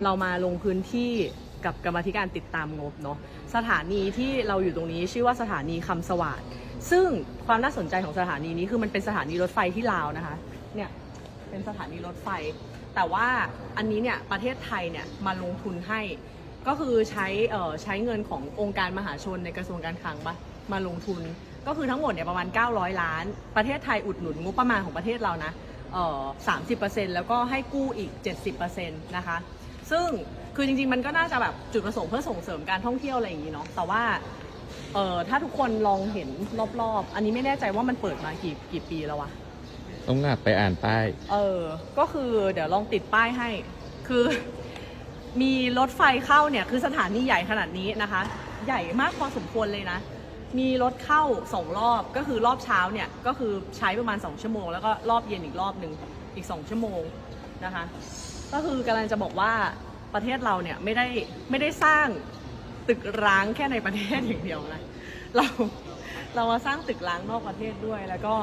เรามาลงพื้นที่กับกรรมาธิการติดตามงบเนาะ สถานีที่เราอยู่ตรงนี้ชื่อว่าสถานีคำสวาด ซึ่งความน่าสนใจของสถานีนี้คือมันเป็นสถานีรถไฟที่ลาวนะคะ เนี่ย เป็นสถานีรถไฟ แต่ว่าอันนี้เนี่ยประเทศไทยเนี่ยมาลงทุนให้ ก็คือใช้ เอ่อ ใช้เงินขององค์การมหาชนในกระทรวงการคลังปะ มาลงทุน ก็คือทั้งหมดเนี่ยประมาณเก้าร้อยล้าน ประเทศไทยอุดหนุนงบประมาณของประเทศเรานะ เอ่อ สามสิบเปอร์เซ็นต์ แล้วก็ให้กู้อีก เจ็ดสิบเปอร์เซ็นต์ นะคะ ซึ่งคือจริงๆ มันก็น่าจะแบบจุดประสงค์เพื่อส่งเสริมการท่องเที่ยวอะไรอย่างนี้เนาะ แต่ว่า เอ่อ ถ้าทุกคนลองเห็นรอบๆ อันนี้ไม่แน่ใจว่ามันเปิดมากี่ กี่ปีแล้ววะ ต้องหาไปอ่านป้าย เออ ก็คือเดี๋ยวลองติดป้ายให้ คือ มีรถไฟเข้าเนี่ย คือสถานีใหญ่ขนาดนี้นะคะ ใหญ่มากพอสมควรเลยนะ มีรถเข้าสองรอบ ก็คือรอบเช้าเนี่ย ก็คือใช้ประมาณสองชั่วโมง แล้วก็รอบเย็นอีกรอบหนึ่ง อีกสองชั่วโมงนะคะ ก็คือกำลังจะบอกว่าประเทศเราเนี่ยไม่ได้ ไม่ได้สร้างตึกร้างแค่ในประเทศอย่างเดียวนะ เรา เรามาสร้างตึกร้างนอกประเทศด้วย แล้วก็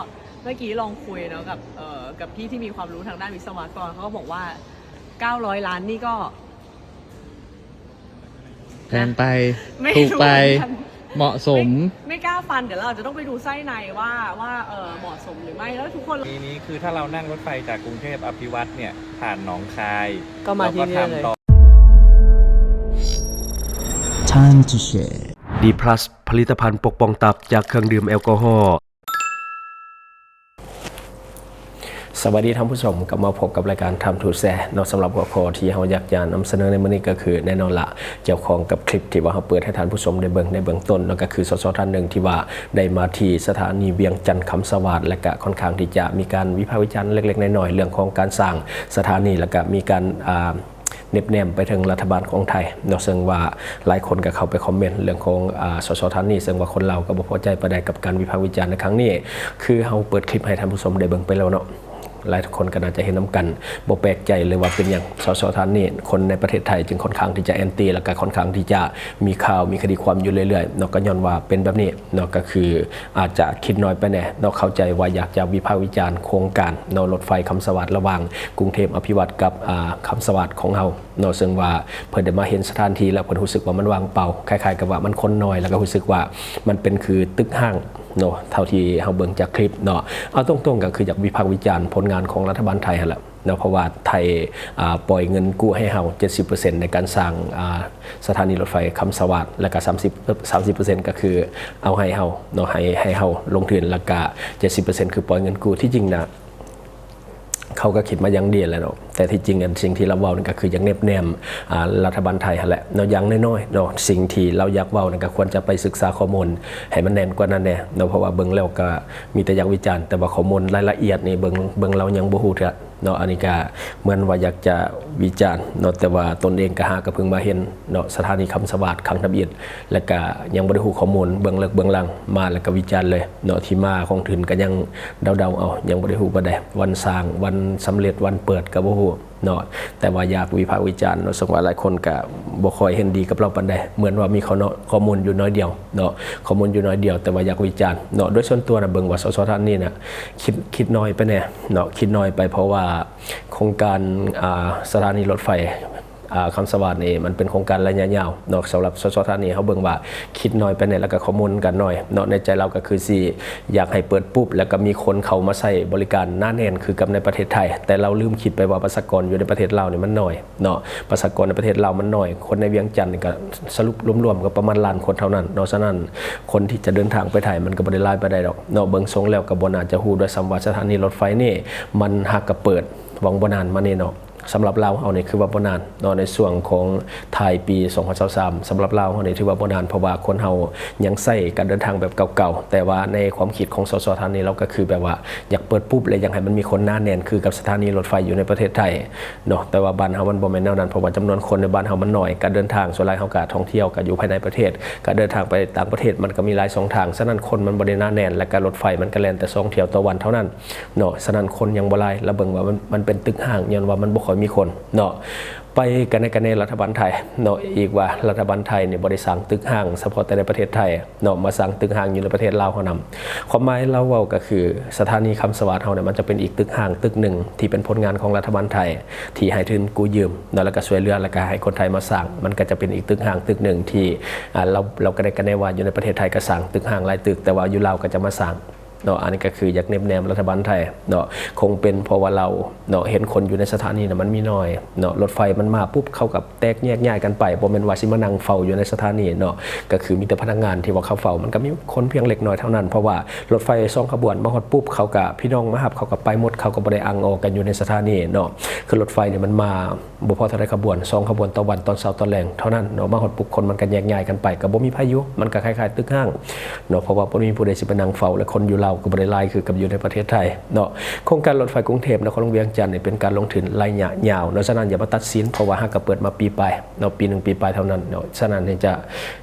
เมื่อกี้ลองคุยเนาะกับ เอ่อ กับพี่ที่มีความรู้ทางด้านวิศวกร เขาก็บอกว่า เก้าร้อยล้านนี่ก็ แพงไป ไม่รู้ ถูกไป เหมือนกัน เหมาะสม ไม่ ไม่กล้าฟัน เดี๋ยวเราอาจจะต้องไปดูไส้ในว่า ว่า เอ่อ เหมาะสมหรือไม่ แล้วทุกคน นี้ นี้คือถ้าเรานั่งรถไฟจากกรุงเทพอภิวัฒน์เนี่ย ผ่านหนองคาย ก็มาที่นี่เลย Time to share ดีพลัส ผลิตภัณฑ์ปกป้องตับจากเครื่องดื่มแอลกอฮอล์ สวัสดีท่านผู้ชม กลับมาพบกับรายการ Time to Share เนาะ สำหรับหัวข้อที่เฮาอยากจะนำเสนอในมื้อนี้ก็คือ แน่นอนละ เกี่ยวข้องกับคลิปที่ว่าเฮาเปิดให้ท่านผู้ชมได้เบิ่งในเบื้องต้นเนาะ ก็คือ สส ท่านหนึ่งที่ว่าได้มาที่สถานีเวียงจันทน์คำสวัสดิ์ และก็ค่อนข้างที่จะมีการวิพากษ์วิจารณ์เล็กๆ น้อยๆ เรื่องของการสร้างสถานี แล้วก็มีการ อ่า เน็บแนมไปถึงรัฐบาลของไทยเนาะ ซึ่งว่าหลายคนก็เข้าไปคอมเมนต์เรื่องของ อ่า สส ท่านนี้ ซึ่งว่าคนลาวก็บ่พอใจปานใดกับการวิพากษ์วิจารณ์ในครั้งนี้ คือเฮาเปิดคลิปให้ท่านผู้ชมได้เบิ่งไปแล้วเนาะ หลายคนก็น่าจะเห็นนำกัน บ่แปลกใจเลยว่าเป็นหยัง สส ท่านนี้ คนในประเทศไทยจึงค่อนข้างที่จะแอนตี้ แล้วก็ค่อนข้างที่จะมีข่าว มีคดีความอยู่เรื่อยๆ เนาะ ก็ย้อนว่าเป็นแบบนี้เนาะ ก็คือ อาจจะคิดน้อยไปแหน่เนาะ เข้าใจว่าอยากจะวิพากษ์วิจารณ์โครงการเนาะ รถไฟคำสวัสดิ์ระหว่างกรุงเทพอภิวัฒน์กับ อ่า คำสวัสดิ์ของเฮาเนาะ ซึ่งว่าเพิ่นได้มาเห็นสถานที่แล้วเพิ่นรู้สึกว่ามันว่างเปล่า คล้ายๆ กับว่ามันคนน้อย แล้วก็รู้สึกว่ามันเป็นคือตึกฮ้างเนาะ เท่าที่เฮาเบิ่งจากคลิปเนาะ เอาตรงๆ ก็คืออยากวิพากษ์วิจารณ์ผลงานของรัฐบาลไทยหั้นแหละ เนาะ เพราะว่าไทย อ่า ปล่อยเงินกู้ให้เฮา เจ็ดสิบเปอร์เซ็นต์ ในการสร้าง อ่า สถานีรถไฟคำสวัสดิ์ และก็ สามสิบ สามสิบเปอร์เซ็นต์ ก็คือเอาให้เฮาเนาะ ให้ ให้เฮาลงทุน แล้วก็ เจ็ดสิบเปอร์เซ็นต์ คือปล่อยเงินกู้ ที่จริงนะ เขาก็คิดมาอย่างดีแหละเนาะ แต่ที่จริงอันสิ่งที่เราเว้านี่ก็คืออยากเน็บแนม อ่า รัฐบาลไทยหั้นแหละเนาะ อย่างน้อยๆ เนาะ สิ่งที่เราอยากเว้านี่ก็ควรจะไปศึกษาข้อมูลให้มันแน่นกว่านั้นแหน่เนาะ เพราะว่าเบิ่งแล้วก็มีแต่อยากวิจารณ์ แต่ว่าข้อมูลรายละเอียดนี่เบิ่ง เบิ่งแล้วยังบ่ฮู้เทื่อ เนาะ อันนี้ก็เหมือนว่าอยากจะวิจารณ์เนาะ แต่ว่าตนเองก็หากะเพิ่งมาเห็นเนาะ สถานีคำสวัสดิ์ครั้งทำอิฐ และก็ยังบ่ได้ฮู้ข้อมูลเบื้องลึกเบื้องหลัง มาแล้วก็วิจารณ์เลยเนาะ ที่มาของทุนก็ยังเดาๆ เอา ยังบ่ได้ฮู้ปานใด วันสร้าง วันสำเร็จ วันเปิดก็บ่ฮู้เนาะ แต่ว่าอยากวิพากษ์วิจารณ์เนาะ ซึ่งว่าหลายคนก็บ่ค่อยเห็นดีกับเราปานใด เหมือนว่ามีข้อเนาะ ข้อมูลอยู่น้อยเดียวเนาะ ข้อมูลอยู่น้อยเดียว แต่ว่าอยากวิจารณ์เนาะ โดยส่วนตัวนะเบิ่งว่า สส ท่านนี้นะ คิด คิดน้อยไปแหน่เนาะ คิดน้อยไป เพราะว่า โครงการ อ่า สถานีรถไฟ อ่า คำสวัสดิ์นี่มันเป็นโครงการระยะยาวเนาะ สำหรับ สส ท่านนี้ เฮาเบิ่งว่าคิดน้อยไปแหน่ แล้วก็ข้อมูลก็น้อยเนาะ ในใจเราก็คือสิอยากให้เปิดปุ๊บ แล้วก็มีคนเข้ามาใช้บริการหนาแน่นคือกับในประเทศไทย แต่เราลืมคิดไปว่าประชากรอยู่ในประเทศลาวนี่มันน้อยเนาะ ประชากรในประเทศลาวมันน้อย คนในเวียงจันทน์นี่ก็สรุปรวมๆ ก็ประมาณล้านคนเท่านั้นเนาะ ฉะนั้นคนที่จะเดินทางไปไทยมันก็บ่ได้หลายปานใดดอกเนาะ เบิ่งทรงแล้วก็บ่น่าจะฮู้ด้วยซ้ำว่าสถานีรถไฟนี่มันหากะเปิดหว่างบ่นานมานี้เนาะ สำหรับลาวเฮานี่คือว่าบ่นานเนาะ ในช่วงของท้ายปีสองพันซาวสาม สำหรับลาวเฮานี่ถือว่าบ่นาน เพราะว่าคนเฮายังใช้การเดินทางแบบเก่าๆ แต่ว่าในความคิดของ สส ท่านนี้ เราก็คือแบบว่าอยากเปิดปุ๊บ และอยากให้มันมีคนหนาแน่นคือกับสถานีรถไฟอยู่ในประเทศไทยเนาะ แต่ว่าบ้านเฮามันบ่แม่นแนวนั้น เพราะว่าจำนวนคนในบ้านเฮามันน้อย การเดินทางส่วนหลายเฮาก็ท่องเที่ยวก็อยู่ภายในประเทศ การเดินทางไปต่างประเทศมันก็มีหลายช่องทาง ฉะนั้นคนมันบ่ได้หนาแน่น และก็รถไฟมันก็แล่นแต่สองเที่ยวต่อวันเท่านั้น เนาะ ฉะนั้นคนยังบ่หลาย แล้วเบิ่งว่ามัน มันเป็นตึกฮ้าง ย้อนว่ามันบ่ค่อยมีคนเนาะ ໄປກັນແນ່ກັນແນ່ລັດຖະບານໄທເນາະ ອີກວ່າລັດຖະບານໄທນີ້ບໍ່ໄດ້ສ້າງຕຶກຮ້າງສະເພາະແຕ່ໃນປະເທດໄທເນາະ ມາສ້າງຕຶກຮ້າງຢູ່ໃນປະເທດລາວເຮົານຳ. ຄວາມໝາຍລາວເວົ້າກໍຄື ສະຖານີຄຳສະຫວາດເຮົານີ້ ມັນຈະເປັນອີກຕຶກຮ້າງຕຶກໜຶ່ງທີ່ເປັນຜົນງານຂອງລັດຖະບານໄທ ທີ່ໃຫ້ທຶນກູ້ຢືມເນາະ ແລ້ວກໍຊ່ວຍເຫຼືອ ແລ້ວກໍໃຫ້ຄົນໄທມາສ້າງ. ມັນກໍຈະເປັນອີກຕຶກຮ້າງຕຶກໜຶ່ງທີ່ ອ່າ ລາວ ລາວກໍໄດ້ ກໍໄດ້ວ່າຢູ່ໃນປະເທດໄທກໍສ້າງຕຶກຮ້າງຫຼາຍຕຶກ ແຕ່ວ່າຢູ່ລາວກໍຈະມາສ້າງ ເນາະ. ອັນນີ້ກໍຄືຢາກເນັບແນມລັດຖະບານໄທເນາະ ຄົງເປັນເພາະວ່າລາວເນາະ ເຫັນຄົນຢູ່ໃນສະຖານີນະມັນມີໜ້ອຍເນາະ ລົດໄຟມັນມາປຸບ ເຂົາກໍແຕກແຍກຍ້າຍກັນໄປ ບໍ່ແມ່ນວ່າຊິມານັ່ງເຝົ້າຢູ່ໃນສະຖານີເນາະ. ກໍຄືມີແຕ່ພະນັກງານທີ່ວ່າເຂົາເຝົ້າ ມັນກໍມີຄົນພຽງເລັກນ້ອຍເທົ່ານັ້ນ ເພາະວ່າລົດໄຟສອງຂະບວນມາຮອດປຸບ ເຂົາກໍພີ່ນ້ອງມາຮັບ ເຂົາກໍໄປໝົດ ເຂົາກໍບໍ່ໄດ້ອັ່ງອໍກັນຢູ່ໃນສະຖານີເນາະ. ຄືລົດໄຟນີ້ມັນມາ ບໍ່ພໍເທົ່າໃດຂະບວນ ສອງຂະບວນຕໍ່ວັນ ຕອນເຊົ້າຕອນແລງເທົ່ານັ້ນເນາະ. ມາຮອດປຸບຄົນມັນກໍແຍກຍ້າຍກັນໄປ ກໍບໍ່ມີໃຜຢູ່ ມັນກໍຄ້າຍໆຕຶກຮ້າງເນາະ ເພາະວ່າບໍ່ມີຜູ້ໃດຊິໄປນັ່ງເຝົ້າ ແລະ ຄົນຢູ່ລາວກໍບໍ່ໄດ້ຫຼາຍຄືກັບຢູ່ໃນປະເທດໄທເນາະ. ໂຄງການລົດໄຟກຸງເທບນະຄອນຫຼວງວຽງຈັນນີ້ເປັນການລົງທຶນໄລຍະຍາວເນາະ ສະນັ້ນຢ່າມາຕັດສິນ ເພາະວ່າຫາກະເປີດມາປີປາຍເນາະ ປີໜຶ່ງປີປາຍເທົ່ານັ້ນເນາະ. ສະນັ້ນນີ້ຈະ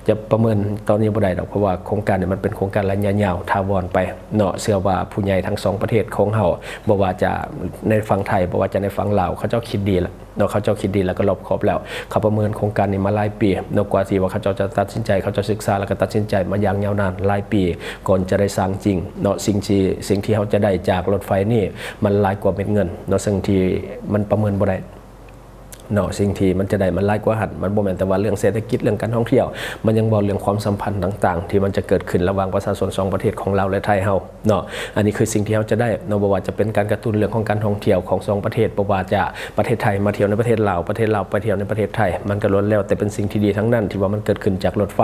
ຈະປະເມີນຕອນນີ້ບໍ່ໄດ້ດອກ ເພາະວ່າໂຄງການນີ້ມັນເປັນໂຄງການໄລຍະຍາວຖາວອນໄປເນາະ. ເຊື່ອວ່າຜູ້ໃຫຍ່ທັງສອງປະເທດຂອງເຮົາ ບໍ່ວ່າຈະໃນຝັ່ງໄທ ບໍ່ວ່າຈະໃນຝັ່ງລາວ ເຂົາເຈົ້າຄິດດີລະ ເນາະ ເຂົາເຈົ້າຄິດດີແລ້ວກໍລອບຄອບແລ້ວ ເຂົາປະເມີນໂຄງການນີ້ມາຫຼາຍປີເນາະ ກວ່າທີ່ວ່າເຂົາເຈົ້າຈະຕັດສິນໃຈ ເຂົາເຈົ້າສຶກສາແລ້ວກໍຕັດສິນໃຈມາຢ່າງຍາວນານຫຼາຍປີ ກ່ອນຈະໄດ້ສ້າງຈິງເນາະ. ສິ່ງທີ່ ສິ່ງທີ່ເຮົາຈະໄດ້ຈາກລົດໄຟນີ້ ມັນຫຼາຍກວ່າເມັດເງິນເນາະ ເຊິ່ງທີ່ມັນປະເມີນບໍ່ໄດ້ເນາະ. ສິ່ງທີ່ມັນຈະໄດ້ມັນຫຼາຍກວ່າຫັ້ນ ມັນບໍ່ແມ່ນແຕ່ວ່າເລື່ອງເສດຖະກິດ ເລື່ອງການທ່ອງທ່ຽວ ມັນຍັງເວົ້າເລື່ອງຄວາມສຳພັນຕ່າງໆ ທີ່ມັນຈະເກີດຂຶ້ນລະຫວ່າງປະຊາຊົນສອງປະເທດຂອງລາວ ແລະ ໄທເຮົາ ເນາະ. ອັນນີ້ຄືສິ່ງທີ່ເຮົາຈະໄດ້ເນາະ ບໍ່ວ່າຈະເປັນການກະຕຸ້ນເລື່ອງຂອງການທ່ອງທ່ຽວຂອງສອງປະເທດ ບໍ່ວ່າຈະປະເທດໄທມາທ່ຽວໃນປະເທດລາວ ປະເທດລາວໄປທ່ຽວໃນປະເທດໄທ ມັນກໍລ້ວນແລ້ວແຕ່ເປັນສິ່ງທີ່ດີທັງນັ້ນ ທີ່ວ່າມັນເກີດຂຶ້ນຈາກລົດໄຟ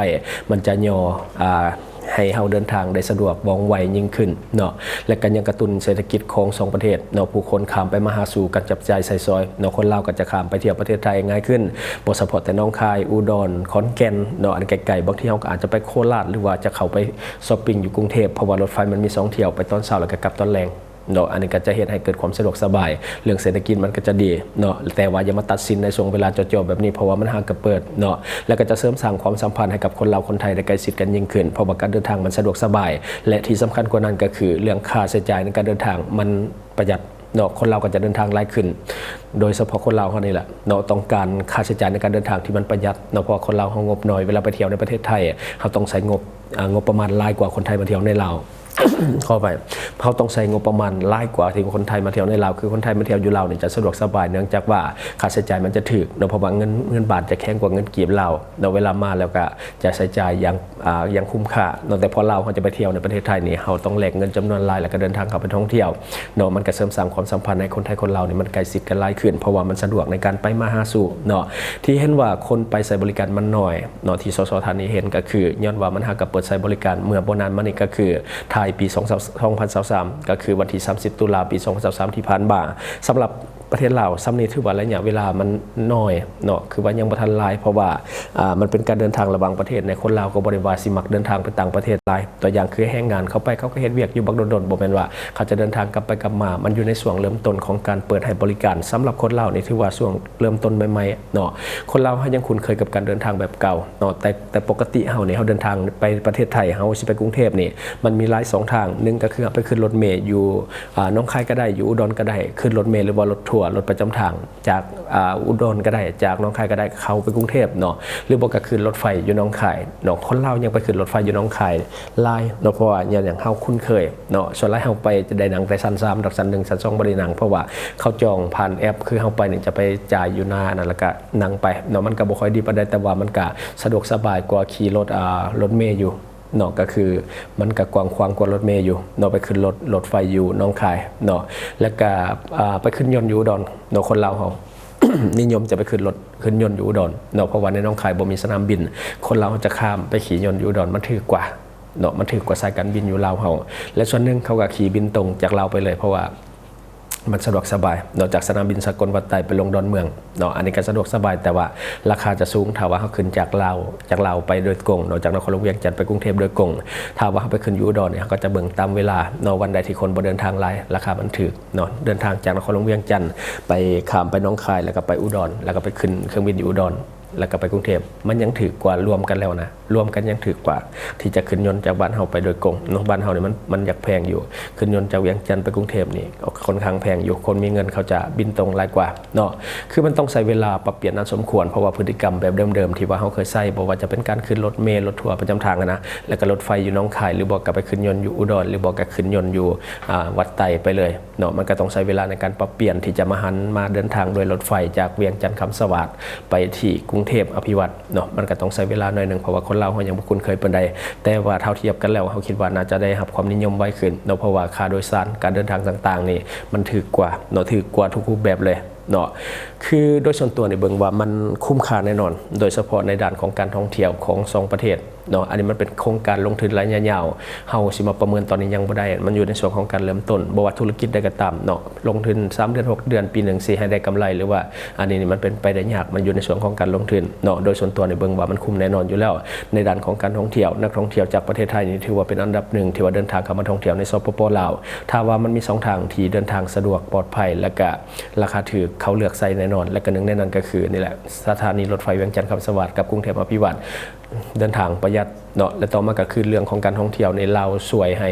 ມັນຈະຍໍ່ ອ່າ ໃຫ້ເຮົາເດີນທາງໄດ້ສະດວກວ່ອງໄວຍິ່ງຂຶ້ນເນາະ ແລະ ກໍຍັງກະຕຸ້ນເສດຖະກິດຂອງສອງປະເທດເນາະ ຜູ້ຄົນຂ້າມໄປມາຫາສູ່ກັນ ຈັບຈ່າຍໃຊ້ສອຍເນາະ ຄົນລາວກໍຈະຂ້າມໄປທ່ຽວປະເທດໄທງ່າຍຂຶ້ນ ບໍ່ສະເພາະແຕ່ໜອງຄາຍ ອຸດອນ ຂອນແກ່ນເນາະ ອັນໃກ້ໆ ບາງທີເຮົາກໍອາດຈະໄປໂຄລາດ ຫຼືວ່າຈະເຂົ້າໄປ ຊັອບປິງຢູ່ກຸງເທບ ເພາະວ່າລົດໄຟມັນມີສອງຖ້ຽວ ໄປຕອນເຊົ້າແລ້ວກໍກັບຕອນແລງເນາະ. ອັນນີ້ກໍຈະເຮັດໃຫ້ເກີດຄວາມສະດວກສະບາຍ ເລື່ອງເສດຖະກິດມັນກໍຈະດີເນາະ ແຕ່ວ່າຢ່າມາຕັດສິນໃນຊ່ວງເວລາເຈາະໆແບບນີ້ ເພາະວ່າມັນຫາກະເປີດເນາະ ແລ້ວກໍຈະເສີມສ້າງຄວາມສຳພັນໃຫ້ກັບຄົນລາວຄົນໄທໄດ້ໃກ້ຊິດກັນຍິ່ງຂຶ້ນ ເພາະວ່າການເດີນທາງມັນສະດວກສະບາຍ ແລະ ທີ່ສຳຄັນກວ່ານັ້ນກໍຄືເລື່ອງຄ່າໃຊ້ຈ່າຍໃນການເດີນທາງມັນປະຢັດເນາະ ຄົນລາວກໍຈະເດີນທາງຫຼາຍຂຶ້ນ ໂດຍສະເພາະຄົນລາວເຮົານີ້ແຫຼະເນາະ ຕ້ອງການຄ່າໃຊ້ຈ່າຍໃນການເດີນທາງທີ່ມັນປະຢັດເນາະ ເພາະວ່າຄົນລາວເຮົາງົບໜ້ອຍ ເວລາໄປທ່ຽວໃນປະເທດໄທ ເຮົາຕ້ອງໃຊ້ງົບ ອ່າ ງົບປະມານຫຼາຍກວ່າຄົນໄທມາທ່ຽວໃນລາວ ຂໍອະໄພ ເຮົາຕ້ອງໃຊ້ງົບປະມານຫຼາຍກວ່າທີ່ຄົນໄທມາທ່ຽວໃນລາວ ຄືຄົນໄທມາທ່ຽວຢູ່ລາວນີ້ຈະສະດວກສະບາຍ ເນື່ອງຈາກວ່າຄ່າໃຊ້ຈ່າຍມັນຈະຖືກເນາະ ເພາະວ່າເງິນ ເງິນບາດຈະແຂງກວ່າເງິນກີບລາວເນາະ ເວລາມາແລ້ວກະຈະໃຊ້ຈ່າຍຢ່າງ ອ່າ ຢ່າງຄຸ້ມຄ່າເນາະ ແຕ່ພໍລາວເຮົາຈະໄປທ່ຽວໃນປະເທດໄທນີ້ ເຮົາຕ້ອງແລກເງິນຈຳນວນຫຼາຍ ແລ້ວກະເດີນທາງເຂົ້າໄປທ່ອງທ່ຽວເນາະ ມັນກະເສີມສ້າງຄວາມສຳພັນໃຫ້ຄົນໄທຄົນລາວນີ້ມັນໃກ້ຊິດກັນຫຼາຍຂຶ້ນ ເພາະວ່າມັນສະດວກໃນການໄປມາຫາສູ່ເນາະ ທີ່ເຫັນວ່າຄົນໄປໃຊ້ບໍລິການມັນໜ້ອຍ ເນາະ ທີ່ ສສ ທ່ານນີ້ເຫັນກໍຄື ຍ້ອນວ່າມັນຫາກະເປີດໃຊ້ບໍລິການເມື່ອບໍ່ນານມານີ້ ກໍຄືທ້າຍປີສອງພັນຊາວສາມ ກໍຄືວັນທີສາມສິບຕຸລາປີສອງພັນຊາວສາມທີ່ຜ່ານມາ. ສຳລັບປະເທດລາວ ສ່ຳນີ້ຖືວ່າໄລຍະເວລາມັນໜ້ອຍເນາະ ຄືວ່າຍັງບໍ່ທັນຫຼາຍ ເພາະວ່າ ອ່າ ມັນເປັນການເດີນທາງລະຫວ່າງປະເທດໃນ ຄົນລາວກໍບໍ່ໄດ້ວ່າຊິມັກເດີນທາງໄປຕ່າງປະເທດຫຼາຍ ຕົວຢ່າງຄືແຮງງານເຂົາໄປ ເຂົາກໍເຮັດວຽກຢູ່ບັກດົນໆ ບໍ່ແມ່ນວ່າເຂົາຈະເດີນທາງກັບໄປກັບມາ. ມັນຢູ່ໃນຊ່ວງເລີ່ມຕົ້ນຂອງການເປີດໃຫ້ບໍລິການ ສຳລັບຄົນລາວນີ້ຖືວ່າຊ່ວງເລີ່ມຕົ້ນໃໝ່ໆ ເນາະ ຄົນລາວເຮົາຍັງຄຸ້ນເຄີຍກັບການເດີນທາງແບບເກົ່າເນາະ ແຕ່ ແຕ່ປົກກະຕິເຮົານີ້ ເຮົາເດີນທາງໄປປະເທດໄທ ເຮົາຊິໄປກຸງເທບນີ້ ມັນມີຫຼາຍຊ່ອງທາງ ໜຶ່ງກໍຄືເຮົາໄປຂຶ້ນລົດເມຢູ່ ອ່າ ໜອງຄາຍກໍໄດ້ ຢູ່ອຸດອນກໍໄດ້ ຂຶ້ນລົດເມ ຫຼືວ່າລົດທົວ ລົດປະຈຳທາງ ຈາກ ອ່າ ອຸດອນກໍໄດ້ ຈາກໜອງຄາຍກໍໄດ້ ເຂົ້າໄປກຸງເທບເນາະ ຫຼືບໍ່ກໍຂຶ້ນລົດໄຟຢູ່ໜອງຄາຍເນາະ. ຄົນລາວຍັງໄປຂຶ້ນລົດໄຟຢູ່ໜອງຄາຍຫຼາຍເນາະ ເພາະວ່າຫຍັງ ເຮົາຄຸ້ນເຄີຍ ເນາະ ສ່ວນຫຼາຍເຮົາໄປຈະໄດ້ນັ່ງແຕ່ຊັ້ນສາມດອກ ຊັ້ນໜຶ່ງ ຊັ້ນສອງບໍ່ໄດ້ນັ່ງ ເພາະວ່າເຂົາຈອງຜ່ານແອັບ ຄືເຮົາໄປນີ້ຈະໄປຈ່າຍຢູ່ໜ້ານັ້ນ ແລ້ວກະນັ່ງໄປເນາະ ມັນກະບໍ່ຄ່ອຍດີປານໃດ ແຕ່ວ່າມັນກະສະດວກສະບາຍກວ່າຂີ່ລົດ ອ່າ ລົດເມຢູ່ເນາະ ກະຄືມັນກະກວ້າງຂວາງກວ່າລົດເມຢູ່ເນາະ ໄປຂຶ້ນລົດ ລົດໄຟຢູ່ໜອງຄາຍເນາະ ແລ້ວກະ ອ່າ ໄປຂຶ້ນຍົນຢູ່ອຸດອນເນາະ ຄົນລາວເຮົາ ນິຍົມຈະໄປຂຶ້ນລົດ ຂຶ້ນຍົນຢູ່ອຸດອນເນາະ ເພາະວ່າໃນໜອງຄາຍບໍ່ມີສະໜາມບິນ ຄົນລາວເຮົາຈະຂ້າມໄປຂີ່ຍົນຢູ່ອຸດອນ ມັນຖືກກວ່າເນາະ ມັນຖືກກວ່າສາຍການບິນຢູ່ລາວເຮົາ ແລະ ສ່ວນໜຶ່ງເຂົາກໍຂີ່ບິນຕົງຈາກລາວໄປເລີຍ ເພາະວ່າມັນສະດວກສະບາຍເນາະ ຈາກສະໜາມບິນສາກົນວັດໄຕໄປລົງດອນເມືອງເນາະ ອັນນີ້ກໍສະດວກສະບາຍ ແຕ່ວ່າລາຄາຈະສູງ ຖ້າວ່າເຮົາຂຶ້ນຈາກລາວ ຈາກລາວໄປໂດຍກົງເນາະ ຈາກນະຄອນຫຼວງວຽງຈັນໄປກຸງເທບໂດຍກົງ. ຖ້າວ່າເຮົາໄປຂຶ້ນຢູ່ອຸດອນນີ້ ເຮົາກໍຈະເບິ່ງຕາມເວລາເນາະ ວັນໃດທີ່ຄົນບໍ່ເດີນທາງຫຼາຍ ລາຄາມັນຖືກ ເນາະ ເດີນທາງຈາກນະຄອນຫຼວງວຽງຈັນ ໄປ ຂ້າມໄປໜອງຄາຍ ແລ້ວກໍໄປອຸດອນ ແລ້ວກໍໄປຂຶ້ນເຄື່ອງບິນຢູ່ອຸດອນ ແລ້ວກໍໄປກຸງເທບ ມັນຍັງຖືກກວ່າລວມກັນແລ້ວນະ ລວມກັນຍັງຖືກກວ່າທີ່ຈະຂຶ້ນຍົນຈາກບ້ານເຮົາໄປໂດຍກົງເນາະ. ບ້ານເຮົານີ້ມັນ ມັນຢາກແພງຢູ່ ຂຶ້ນຍົນຈາກວຽງຈັນໄປກຸງເທບນີ້ກໍຄ່ອນຂ້າງແພງຢູ່ ຄົນມີເງິນເຂົາຈະບິນຕົງຫຼາຍກວ່າເນາະ. ຄືມັນຕ້ອງໃຊ້ເວລາປັບປ່ຽນອັນສົມຄວນ ເພາະວ່າພຶດຕິກຳແບບເດີມໆ ທີ່ວ່າເຮົາເຄີຍໃຊ້ ບໍ່ວ່າຈະເປັນການຂຶ້ນລົດເມລົດທົວປະຈຳທາງຫັ້ນນະ ແລ້ວກໍລົດໄຟຢູ່ໜອງຄາຍ ຫຼືບໍ່ກໍໄປຂຶ້ນຍົນຢູ່ອຸດອນ ຫຼືບໍ່ກໍຂຶ້ນຍົນຢູ່ ອ່າ ວັດໄຕໄປເລີຍ ເນາະ. ມັນກໍຕ້ອງໃຊ້ເວລາໃນການປັບປ່ຽນທີ່ຈະມາຫັນມາເດີນທາງໂດຍລົດໄຟຈາກວຽງຈັນຄຳສະຫວາດໄປທີ່ກຸງເທບອະພິວັດເນາະ. ມັນກໍຕ້ອງໃຊ້ເວລາໜ້ອຍໜຶ່ງ ເພາະວ່າຄົນລາວເຮົາຍັງບໍ່ຄຸ້ນເຄີຍປານໃດ ແຕ່ວ່າເທົ່າທຽບກັນແລ້ວ ເຮົາຄິດວ່າໜ້າຈະໄດ້ຮັບຄວາມນິຍົມໄວຂຶ້ນເນາະ ເພາະວ່າຄ່າໂດຍສານ ການເດີນທາງຕ່າງໆນີ້ມັນຖືກກວ່າເນາະ ຖືກກວ່າທຸກຮູບແບບເລີຍເນາະ. ຄືໂດຍສ່ວນຕົວນີ້ເບິ່ງວ່າມັນຄຸ້ມຄ່າແນ່ນອນ ໂດຍສະເພາະໃນດ້ານຂອງການທ່ອງທ່ຽວຂອງສອງປະເທດ ເນາະ. ອັນນີ້ມັນເປັນໂຄງການລົງທຶນໄລຍະຍາວ ເຮົາຊິມາປະເມີນຕອນນີ້ຍັງບໍ່ໄດ້ ມັນຢູ່ໃນຊ່ວງຂອງການເລີ່ມຕົ້ນ. ບໍ່ວ່າທຸລະກິດໃດກໍຕາມເນາະ ລົງທຶນສາມເດືອນ ຫົກເດືອນ ປີໜຶ່ງ ຊິໃຫ້ໄດ້ກຳໄລ ຫຼືວ່າອັນນີ້ນີ້ມັນເປັນໄປໄດ້ຍາກ ມັນຢູ່ໃນຊ່ວງຂອງການລົງທຶນເນາະ. ໂດຍສ່ວນຕົວນີ້ເບິ່ງວ່າມັນຄຸ້ມແນ່ນອນຢູ່ແລ້ວ ໃນດ້ານຂອງການທ່ອງທ່ຽວ ນັກທ່ອງທ່ຽວຈາກປະເທດໄທນີ້ຖືວ່າເປັນອັນດັບໜຶ່ງທີ່ວ່າເດີນທາງເຂົ້າມາທ່ອງທ່ຽວໃນ ສປປ ລາວ. ຖ້າວ່າມັນມີຊ່ອງທາງທີ່ເດີນທາງສະດວກ ປອດໄພ ແລະກະລາຄາຖືກ ເຂົາເລືອກໃຊ້ແນ່ນອນ ແລະກະໜຶ່ງໃນນັ້ນກໍຄືນີ້ແຫຼະ ສະຖານີລົດໄຟວຽງຈັນຄຳສະຫວາດກັບກຸງເທບອະພິວັດ ເດີນທາງປະຢັດເນາະ. ແລະຕໍ່ມາກໍຄືເລື່ອງຂອງການທ່ອງທ່ຽວໃນລາວ ຊ່ວຍໃຫ້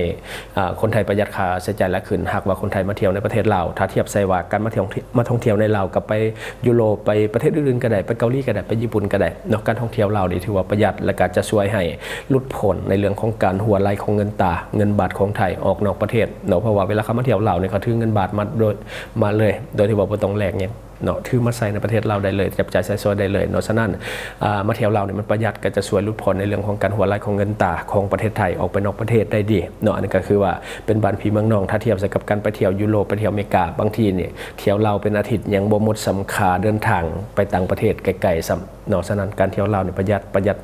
ອາ ຄົນໄທປະຢັດຄ່າໃຊ້ຈ່າຍຫຼາຍຂຶ້ນ ຫາກວ່າຄົນໄທມາທ່ຽວໃນປະເທດລາວ. ຖ້າທຽບໃສ່ວ່າການມາທ່ຽວ ມາທ່ອງທ່ຽວໃນລາວກັບໄປຢູໂຣບ ໄປປະເທດອື່ນໆກໍໄດ້ ໄປເກົາຫຼີກໍໄດ້ ໄປຍີ່ປຸ່ນກໍໄດ້ເນາະ ການທ່ອງທ່ຽວລາວນີ້ຖືວ່າປະຢັດ ແລະກໍຈະຊ່ວຍໃຫ້ຫຼຸດຜ່ອນໃນເລື່ອງຂອງການຮົ່ວໄຫຼຂອງເງິນຕາ ເງິນບາດຂອງໄທອອກນອກປະເທດເນາະ. ເພາະວ່າເວລາເຂົາມາທ່ຽວລາວນີ້ ເຂົາຖືເງິນບາດມາໂດຍ ມາເລີຍ ໂດຍທີ່ວ່າບໍ່ຕ້ອງແລກຫຍັງ ເນາະ ຖືມາໃຊ້ໃນປະເທດລາວໄດ້ເລີຍ ຈັບຈ່າຍໃຊ້ສອຍໄດ້ເລີຍເນາະ. ສະນັ້ນ ອາ ມາທ່ຽວລາວນີ້ມັນປະຢັດ ກໍຈະຊ່ວຍຫຼຸດຜ່ອນໃນເລື່ອງຂອງການຮົ່ວໄຫຼຂອງເງິນຕາຂອງປະເທດໄທອອກໄປນອກປະເທດໄດ້ດີເນາະ. ອັນນີ້ກໍຄືວ່າເປັນບ້ານພີ່ເມືອງນ້ອງ ຖ້າທຽບໃສ່ກັບການໄປທ່ຽວຢູໂຣບ ໄປທ່ຽວເມກາ ບາງທີນີ້ທ່ຽວລາວເປັນອາທິດຍັງບໍ່ໝົດສຳຄ່າເດີນທາງໄປຕ່າງປະເທດໄກໆຊ້ຳເນາະ. ສະນັ້ນການທ່ຽວລາວນີ້ປະຢັດ ປະຢັດ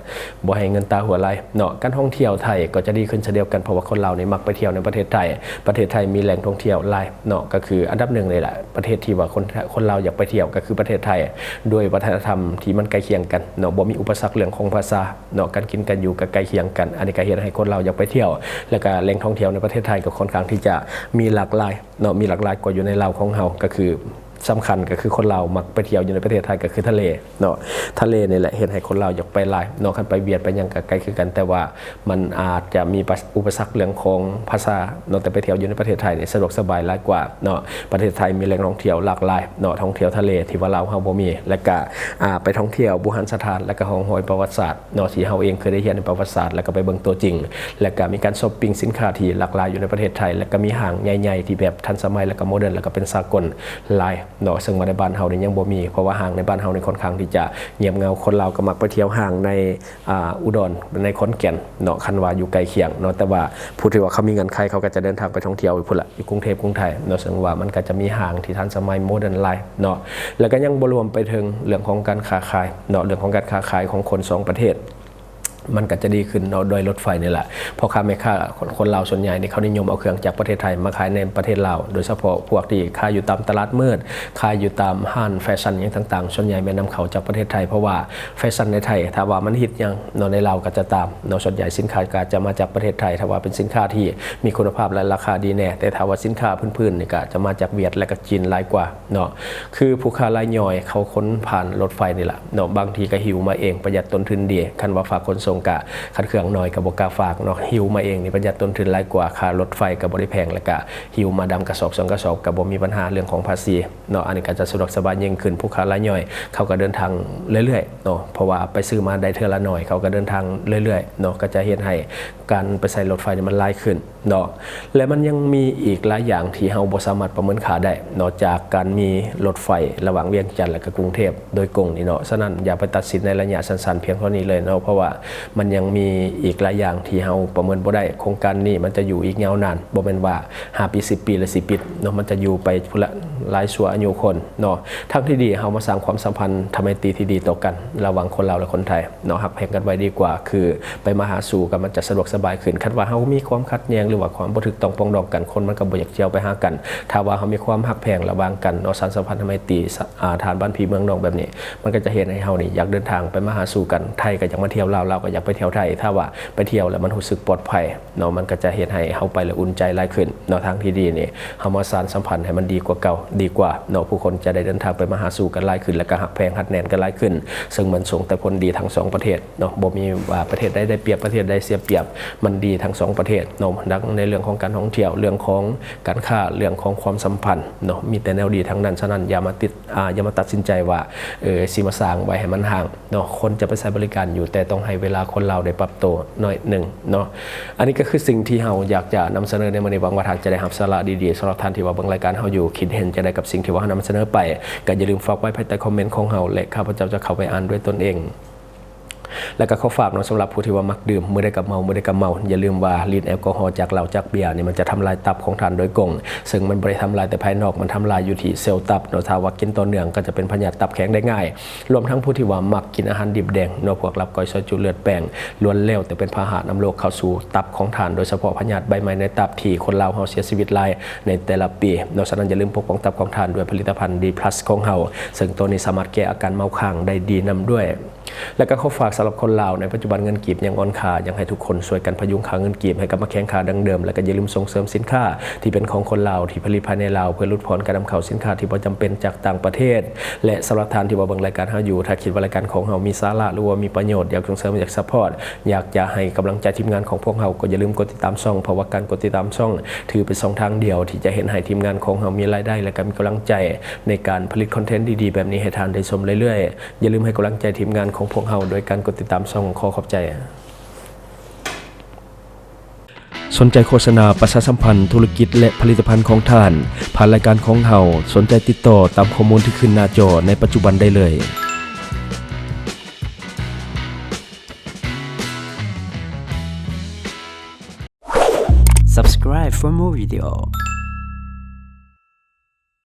ບໍ່ໃຫ້ເງິນຕາຮົ່ວໄຫຼເນາະ. ການທ່ອງທ່ຽວໄທກໍຈະດີຂຶ້ນເຊັ່ນດຽວກັນ ເພາະວ່າຄົນລາວນີ້ມັກໄປທ່ຽວໃນປະເທດໄທ ປະເທດໄທມີແຫຼ່ງທ່ອງທ່ຽວຫຼາຍເນາະ ກໍຄືອັນດັບໜຶ່ງນີ້ແຫຼະ ປະເທດທີ່ວ່າຄົນ ຄົນລາວຢາກໄປທ່ຽວກໍຄືປະເທດໄທ ດ້ວຍວັດທະນະທຳທີ່ມັນໃກ້ຄຽງກັນເນາະ ບໍ່ມີອຸປະສັກເລື່ອງຂອງພາສາເນາະ ການກິນການຢູ່ກໍໃກ້ຄຽງກັນ. ອັນນີ້ກໍເຮັດໃຫ້ຄົນລາວຢາກໄປທ່ຽວ ແລ້ວກໍແຫຼ່ງທ່ອງທ່ຽວໃນປະເທດໄທກໍຄ່ອນຂ້າງທີ່ຈະມີຫຼາກຫຼາຍເນາະ ມີຫຼາກຫຼາຍກວ່າຢູ່ໃນລາວຂອງເຮົາ ກໍຄືສຳຄັນກໍຄືຄົນລາວມັກໄປທ່ຽວຢູ່ໃນປະເທດໄທກໍຄືທະເລເນາະ. ທະເລນີ້ແຫຼະເຮັດໃຫ້ຄົນລາວຢາກໄປຫຼາຍເນາະ. ຄັນໄປຫວຽດໄປຫຍັງກໍໄກຄືກັນ ແຕ່ວ່າ ມັນອາດຈະມີປະ ອຸປະສັກເລື່ອງຂອງພາສາເນາະ ແຕ່ໄປທ່ຽວຢູ່ໃນປະເທດໄທນີ້ສະດວກສະບາຍຫຼາຍກວ່າເນາະ. ປະເທດໄທມີແຫຼ່ງທ່ອງທ່ຽວຫຼາກຫຼາຍເນາະ ທ່ອງທ່ຽວທະເລທີ່ວ່າລາວເຮົາບໍ່ມີ ແລະກະ ອາ ໄປທ່ອງທ່ຽວບູຮານສະຖານ ແລະກະຮ່ອງຮອຍປະຫວັດສາດເນາະ ທີ່ເຮົາເອງເຄີຍໄດ້ຮຽນໃນປະຫວັດສາດ ແລະກະໄປເບິ່ງຕົວຈິງ ແລະກະມີການຊັອບປິງສິນຄ້າທີ່ຫຼາກຫຼາຍຢູ່ໃນປະເທດໄທ ແລະກະມີຫ້າງໃຫຍ່ໆທີ່ແບບທັນສະໄໝ ແລະກະໂມເດີນ ແລະກະເປັນສາກົນຫຼາຍເນາະ. ເຊິ່ງວ່າໃນບ້ານເຮົານີ້ຍັງບໍ່ມີ ເພາະວ່າຫ້າງໃນບ້ານເຮົານີ້ຄ່ອນຂ້າງທີ່ຈະງຽບເຫງົາ ຄົນລາວກໍມັກໄປທ່ຽວຫ້າງໃນ ອາ ອຸດອນ ໃນຂອນແກ່ນເນາະ ຄັນວ່າຢູ່ໃກ້ຄຽງເນາະ. ແຕ່ວ່າຜູ້ທີ່ວ່າເຂົາມີເງື່ອນໄຂ ເຂົາກໍຈະເດີນທາງໄປທ່ອງທ່ຽວຢູ່ພຸ້ນລະ ຢູ່ກຸງເທບກຸງໄທເນາະ ເຊິ່ງວ່າມັນກໍຈະມີຫ້າງທີ່ທັນສະໄໝໂມເດີນຫຼາຍເນາະ. ແລ້ວກໍຍັງບໍ່ລວມໄປເຖິງເລື່ອງຂອງການຄ້າຂາຍເນາະ ເລື່ອງຂອງການຄ້າຂາຍຂອງຄົນສອງປະເທດ ມັນກໍຈະດີຂຶ້ນເນາະ ດ້ວຍລົດໄຟນີ້ແຫຼະ. ພໍ່ຄ້າແມ່ຄ້າ ຄົນ ຄົນລາວສ່ວນໃຫຍ່ນີ້ ເຂົານິຍົມເອົາເຄື່ອງຈາກປະເທດໄທມາຂາຍໃນປະເທດລາວ ໂດຍສະເພາະພວກທີ່ຂາຍຢູ່ຕາມຕະຫຼາດມືດ ຂາຍຢູ່ຕາມຮ້ານແຟຊັນຫຍັງຕ່າງໆ ສ່ວນໃຫຍ່ແມ່ນນຳເຂົ້າຈາກປະເທດໄທ ເພາະວ່າ ແຟຊັນໃນໄທ ຖ້າວ່າມັນຮິດຫຍັງເນາະ ໃນລາວກໍຈະຕາມເນາະ. ສ່ວນໃຫຍ່ສິນຄ້າກໍຈະມາຈາກປະເທດໄທ ຖ້າວ່າເປັນສິນຄ້າທີ່ມີຄຸນນະພາບ ແລະ ລາຄາດີແດ່. ແຕ່ຖ້າວ່າສິນຄ້າພື້ນໆນີ້ ກໍຈະມາຈາກຫວຽດ ແລະ ກໍຈີນຫຼາຍກວ່າເນາະ. ຄືຜູ້ຄ້າລາຍຍ່ອຍ ເຂົາຂົນຜ່ານລົດໄຟນີ້ລະເນາະ ບາງທີກໍຫິ້ວມາເອງ ປະຢັດຕົ້ນທຶນດີ. ຄັນວ່າຝາກຂົນສົ່ງ ກະ ຄັນເຄື່ອງໜ້ອຍກໍບໍ່ກ້າຝາກເນາະ ຫິ້ວມາເອງນີ້ປະຢັດຕົ້ນທຶນຫຼາຍກວ່າ. ຄ່າລົດໄຟກໍບໍ່ໄດ້ແພງ ແລ້ວກະຫິ້ວມາດຳກະສອບສອງກະສອບ ກໍບໍ່ມີບັນຫາເລື່ອງຂອງພາສີ ເນາະ. ອັນນີ້ກໍຈະສະດວກສະບາຍຍິ່ງຂຶ້ນ. ຜູ້ຄ້າລາຍຍ່ອຍເຂົາກໍເດີນທາງເລື້ອຍໆເນາະ ເພາະວ່າໄປຊື້ມາໄດ້ເທື່ອລະໜ້ອຍ ເຂົາກໍເດີນທາງເລື້ອຍໆເນາະ ກໍຈະເຮັດໃຫ້ການໄປໃຊ້ລົດໄຟນີ້ມັນຫຼາຍຂຶ້ນເນາະ. ແລະ ມັນຍັງມີອີກຫຼາຍຢ່າງທີ່ເຮົາບໍ່ສາມາດປະເມີນຄ່າໄດ້ ນອກຈາກການມີລົດໄຟລະຫວ່າງວຽງຈັນ ແລະ ກໍກຸງເທບໂດຍກົງນີ້ເນາະ. ສະນັ້ນ ຢ່າໄປຕັດສິນໃນໄລຍະສັ້ນໆພຽງເທົ່ານີ້ເລີຍເນາະ ເພາະວ່າມັນຍັງມີອີກຫຼາຍຢ່າງທີ່ເຮົາປະເມີນບໍ່ໄດ້. ໂຄງການນີ້ມັນຈະຢູ່ອີກຍາວນານ ບໍ່ແມ່ນວ່າຫ້າປີ ສິບປີ ແລ້ວຊິປິດເນາະ ມັນຈະຢູ່ໄປພຸ້ນລະ ຫຼາຍຊົ່ວອາຍຸຄົນເນາະ. ທາງທີ່ດີ ເຮົາມາສ້າງຄວາມສຳພັນທຳໄມຕີທີ່ດີຕໍ່ກັນ ລະຫວ່າງຄົນລາວ ແລະ ຄົນໄທເນາະ ຮັກແພງກັນໄວ້ດີກວ່າ ຄືໄປມາຫາສູ່ກັນ ມັນຈະສະດວກສະບາຍຂຶ້ນ. ຄັນວ່າເຮົາມີຄວາມຂັດແຍ່ງ ຫຼືວ່າຄວາມບໍ່ຖືກຕ້ອງປອງດອງກັນ ຄົນມັນກໍບໍ່ຢາກຈຽວໄປຫາກັນ. ຖ້າວ່າເຮົາມີຄວາມຮັກແພງລະຫວ່າງກັນເນາະ ສານສຳພັນທຳໄມຕີ ສະ ອາ ທ່ານບ້ານພີ່ເມືອງນ້ອງແບບນີ້ ມັນກໍຈະເຮັດໃຫ້ເຮົານີ້ຢາກເດີນທາງໄປມາຫາສູ່ກັນ. ໄທກໍຢາກມາທ່ຽວລາວ ລາວກໍຢາກໄປທ່ຽວໄທ. ຖ້າວ່າໄປທ່ຽວແລ້ວມັນຮູ້ສຶກປອດໄພເນາະ ມັນກໍຈະເຮັດໃຫ້ເຮົາໄປແລ້ວອຸ່ນໃຈຫຼາຍຂຶ້ນເນາະ. ທາງທີ່ດີນີ້ ເຮົາມາສານສຳພັນໃຫ້ມັນດີກວ່າເກົ່າ ດີກວ່າເນາະ, ຜູ້ຄົນຈະໄດ້ເດີນທາງໄປມາຫາສູ່ກັນຫຼາຍຂຶ້ນ ແລະກະຮັກແພງຮັກແໜ້ນກັນຫຼາຍຂຶ້ນ, ເຊິ່ງມັນສົ່ງແຕ່ຜົນດີທັງສອງປະເທດເນາະ, ບໍ່ມີວ່າປະເທດໃດໄດ້ປຽບປະເທດໃດເສຍປຽບ, ມັນດີທັງສອງປະເທດເນາະ, ທັງໃນເລື່ອງຂອງການທ່ອງທ່ຽວ, ເລື່ອງຂອງການຄ້າ, ເລື່ອງຂອງຄວາມສຳພັນເນາະ, ມີແຕ່ແນວດີທັງນັ້ນ. ສະນັ້ນ ຢ່າມາຕິດ ອ່າ ຢ່າມາຕັດສິນໃຈວ່າ ເອີ ຊິມາສ້າງໄວ້ໃຫ້ມັນຮ້າງເນາະ, ຄົນຈະໄປໃຊ້ບໍລິການຢູ່, ແຕ່ຕ້ອງໃຫ້ເວລາຄົນລາວໄດ້ປັບໂຕໜ້ອຍໜຶ່ງເນາະ. ອັນນີ້ກໍຄືສິ່ງທີ່ເຮົາຢາກຈະນຳສະເໜີໃນມື້ນີ້, ຫວັງວ່າທ່ານຈະໄດ້ຮັບສາລະດີໆ. ສຳລັບທ່ານທີ່ວ່າເບິ່ງລາຍການເຮົາຢູ່ ຄິດເຫັນຈັ່ງໃດກັບສິ່ງທີ່ວ່າເຮົານຳສະເໜີໄປ, ກໍຢ່າລືມຝາກໄວ້ພາຍໃຕ້ຄອມເມັນຂອງເຮົາ ແລະ ຂ້າພະເຈົ້າຈະເຂົ້າໄປອ່ານດ້ວຍຕົນເອງ. ແລ້ວກໍຂໍຝາກເນາະ, ສຳລັບຜູ້ທີ່ວ່າມັກດື່ມ ມື້ໃດກໍເມົາ ມື້ໃດກໍເມົາ, ຢ່າລືມວ່າລິດແອລກໍຮໍຈາກເຫຼົ້າຈາກເບຍນີ້ ມັນຈະທຳລາຍຕັບຂອງທ່ານໂດຍກົງ, ເຊິ່ງມັນບໍ່ໄດ້ທຳລາຍແຕ່ພາຍນອກ, ມັນທຳລາຍຢູ່ທີ່ເຊວຕັບເນາະ. ຖ້າວ່າກິນຕໍ່ເນື່ອງ ກໍຈະເປັນພະຍາດຕັບແຂງໄດ້ງ່າຍ. ລວມທັງຜູ້ທີ່ວ່າມັກກິນອາຫານດິບແດງເນາະ, ພວກລາບກ້ອຍ ຊອຍຈຸ ເລືອດແປງ, ລ້ວນແລ້ວແຕ່ເປັນພາຫະນຳໂລກເຂົ້າສູ່ຕັບຂອງທ່ານ, ໂດຍສະເພາະພະຍາດໃບໄມ້ໃນຕັບທີ່ຄົນລາວເຮົາເສຍຊີວິດຫຼາຍໃນແຕ່ລະປີເນາະ. ສະນັ້ນ ຢ່າລືມປົກປ້ອງຕັບຂອງທ່ານດ້ວຍຜະລິດຕະພັນ ດີພລັສ ຂອງເຮົາ, ເຊິ່ງໂຕນີ້ສາມາດແກ້ອາການເມົາຄ້າງໄດ້ດີນຳດ້ວຍ. ແລ້ວກໍຂໍຝາກສຳລັບຄົນລາວໃນປັດຈຸບັນເງິນກີບຍັງອ່ອນຄ່າ, ຢາກໃຫ້ທຸກຄົນຊ່ວຍກັນພະຍຸງຄ່າເງິນກີບໃຫ້ກັບມາແຂງຄ່າດັ່ງເດີມ, ແລ້ວກໍຢ່າລືມສົ່ງເສີມສິນຄ້າທີ່ເປັນຂອງຄົນລາວ ທີ່ຜະລິດພາຍໃນລາວ ເພື່ອຫຼຸດຜ່ອນການນຳເຂົ້າສິນຄ້າທີ່ບໍ່ຈຳເປັນຈາກຕ່າງປະເທດ. ແລະ ສຳລັບທ່ານທີ່ວ່າເບິ່ງລາຍການເຮົາຢູ່, ຖ້າຄິດວ່າລາຍການຂອງເຮົາມີສາລະ ຫຼືວ່າມີປະໂຫຍດ, ຢາກສົ່ງເສີມ, ຢາກຊັບພອດ, ຢາກຈະໃຫ້ກຳລັງໃຈທີມງານຂອງພວກເຮົາ, ກໍຢ່າລືມກົດຕິດຕາມຊ່ອງ, ເພາະວ່າການກົດຕິດຕາມຊ່ອງ ຖືເປັນຊ່ອງທາງດຽວທີ່ຈະເຮັດໃຫ້ທີມງານຂອງເຮົາມີລາຍໄດ້ ແລະ ກໍມີກຳລັງໃຈໃນການຜະລິດຄອນເທັນດີໆແບບນີ້ໃຫ້ທ່ານໄດ້ຊົມເລື້ອຍໆ. ຢ່າລືມໃຫ້ກຳລັງໃຈທີມງານຂອງພວກເຮົາໂດຍການກົດຕິດຕາມຊ່ອງ. ຂໍຂອບໃຈ. ສົນໃຈໂຄສະນາປະຊາສຳພັນທຸລະກິດ ແລະ ຜະລິດຕະພັນຂອງທ່ານ ຜ່ານລາຍການຂອງເຮົາ, ສົນໃຈຕິດຕໍ່ຕາມຂໍ້ມູນທີ່ຂຶ້ນໜ້າຈໍໃນປັດຈຸບັນໄດ້ເລີຍ. Subscribe for more video.